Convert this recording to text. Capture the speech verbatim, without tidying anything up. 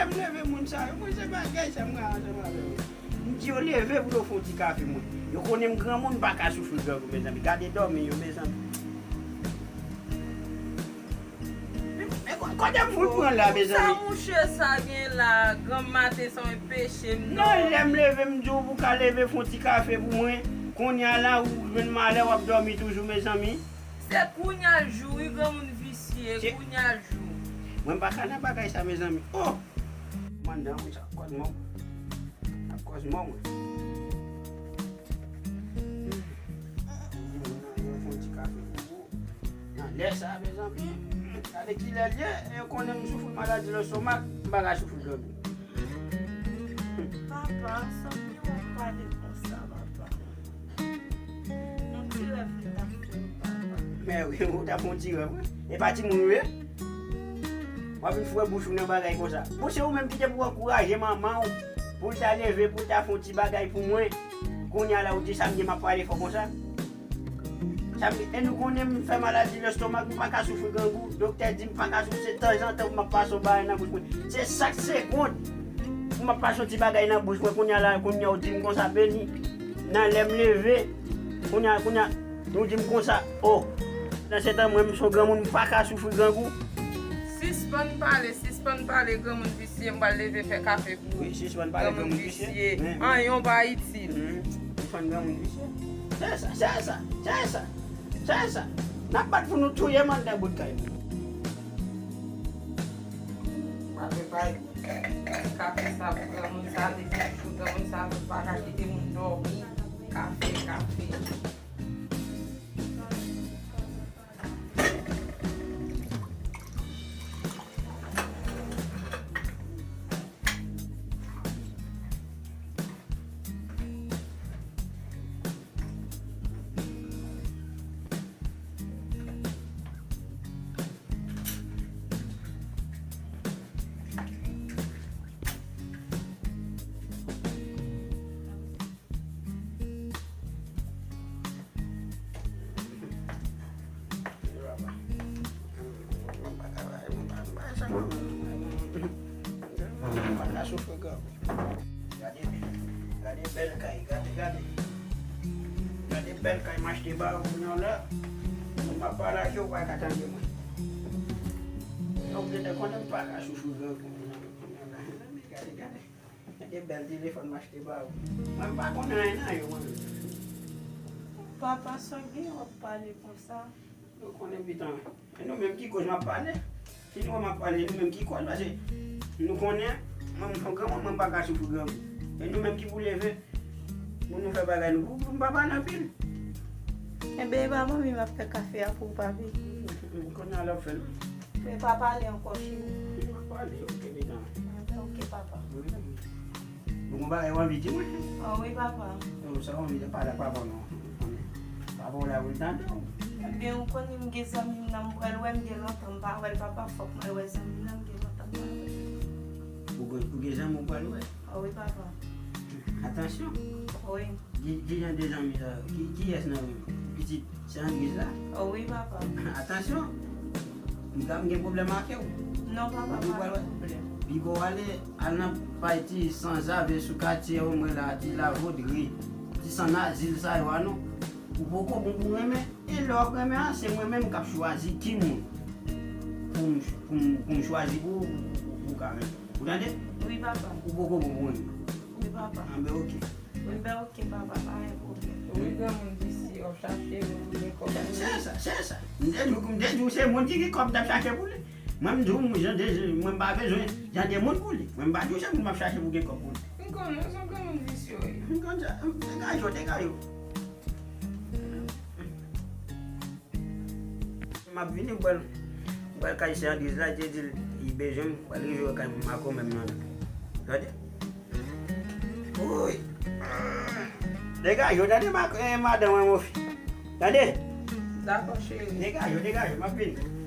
M leve moun sa yo, mwen se bagay sa m ka ansanm avè yo. M di yo leve pou yo fè yon ti kafe mwen. Yo konnen m granmoun, m pa ka soufri grangou, mezanmi. Gade dòmi yo, mezanmi. Men, men ko-, kote m fout pran la, mezanmi? Sa mouche sa gen la, granm maten sa yon peche m non. Non, lè m leve, m di w pou ka leve fè yon ti kafe pou mwen. Kounye a la, ou jwenn malè, w ap dòmi toujou, mezanmi. Se kounye a l jou, wi, granmoun visye, kounye a l jou. Mwen m pa ka nan bagay sa, mezanmi. Oh! Mwen nan, wi, sa kòz mò. Sa kòz mò, mwen. Mwen fè yon ti kafe pou ou. Nan lè sa, mezanmi. Gade kilè l ye, e yo konnen m soufri maladi lestomak, m pa ka soufri grangou. Papa, sa m gen w ap pale konsa, papa? Yon ti rèv m t ap fè, papa. Men wi, ou t ap fè yon ti rèv, wi. E pa timoun ou ye? W ap vin foure bouch ou nan bagay konsa. Bon, se ou menm ki te pou ankouraje manman w pou l ta leve, pou l ta fè yon ti bagay pou mwen. Kounye a la, ou di sa m gen m ap pale fò konsa. Sa m, e nou konnen m fè maladi lestomak, m pa ka soufri grangou. Doktè di m pa ka soufri, se tanzantan pou m ap pase yon bagay nan bouch mwen. Se chak segond pou m ap pase yon ti bagay nan bouch mwen. Kounye a la, kounye a ou di m konsa, Beni, nan lè m leve, kounye a, kounye a, ou di m konsa, oh. Nan se tan mwen, m se yon granmoun, m pa ka soufri grangou. Sispann pale, sispann pale, granmoun visye, m pral leve fè kafe pou ou. Wi, sispann pale, granmoun visye. Anyen w pa itil. Sispann granmoun visye. Sèl sa, sèl sa, sèl sa, sèl sa. N ap bat pou nou touye m anndan bout kay mwen. Pa prepare kafe sa pou granmoun sa, depi jou granmoun sa, nou pa ka kite moun dòmi. Kafe, kafe. Gade, gade bèl kay, gade, gade. Gade bèl kay m achte ba ou kounye a la. M ap pale ak yo, ou pa ka tande mwen. Donk, gentan konnen m pa ka soufri grangou. Gade, gade. Gade bèl telefòn m achte ba ou. Mwen m pa konnen anyen nan yo, mwen. Papa, sa w gen w ap pale konsa? Nou konnen pitan. E nou menm ki koz m ap pale. Si nou wè m ap pale, nou menm ki koz, paske nou konnen, mwen m se yon granmoun, mwen m pa ka soufri grangou. E nou menm ki pou leve, pou nou fè bagay nou, pou, pou m pa pale anpil. Enben, e pa manmi m ap fè kafe a pou ou, papi? Kounye a l ap fè l. Men pa pale ankò, cheri. M ap pale, oke, pitan. Enben, oke, papa. Wi. Ou gon bagay ou anvi di mwen? Ah wi, papa. Yo, sa ou anvi di, pale ak papa w non. Papa w la pou l tande w. Ebyen, ou konnen m gen zanmi m nan m pral wè, m gen lontan m pa wè l, papa, fòk m al wè zanmi m nan, m gen lontan m pa wè l. Ou gen, ou gen zanmi w pral wè? Ah wi, papa. Atansyon. Wi. Ki, ki jan de zanmi sa yo? Ki, kiyès nan yo? Pitit Sè Andris la? Oh wi, papa. Atansyon! M ka m gen pwoblèm ak ou. Non, papa, pa gen pwoblèm. Piga w ale, al nan pay ti sanzave sou katye yo, mwen la, ti lavodri, ti sanazil sa yo a non. Ou poko bon pou renmen. E lè w ap renmen an, se mwen menm k ap chwazi ki moun pou m, pou m, pou m chwazi pou, pou, pou, pou w ka renmen. Ou tande? Wi, papa. Ou poko bon pou renmen. Wi, papa. Anben, oke. Wi, ben, oke, papa, pa gen pwoblèm. Wi, granmoun visye, w ap chache moun pou gen kòb. Sèl sa, sèl sa. M te di w, m te di w se moun ki gen kòb m t ap chache pou li. Mwen, m di w, mwen, jan de, mwen, m pa bezwen jan de moun pou li. Mwen, m pa di w se moun m ap chache pou gen kòb pou li. M konnen, w se yon granmoun visye w ye. M konn sa. Degaje w, degaje w. M ap vini, m pral, m pral kay Sè Andris la, li te di l li bezwen m, m pral rive wè kay makomè m nan. Tande? Woy! Degaje w, tande, ma-, eh, madanm mwen, mon fi. Tande? Dakò, cheri. Degaje w, degaje w, m ap vini.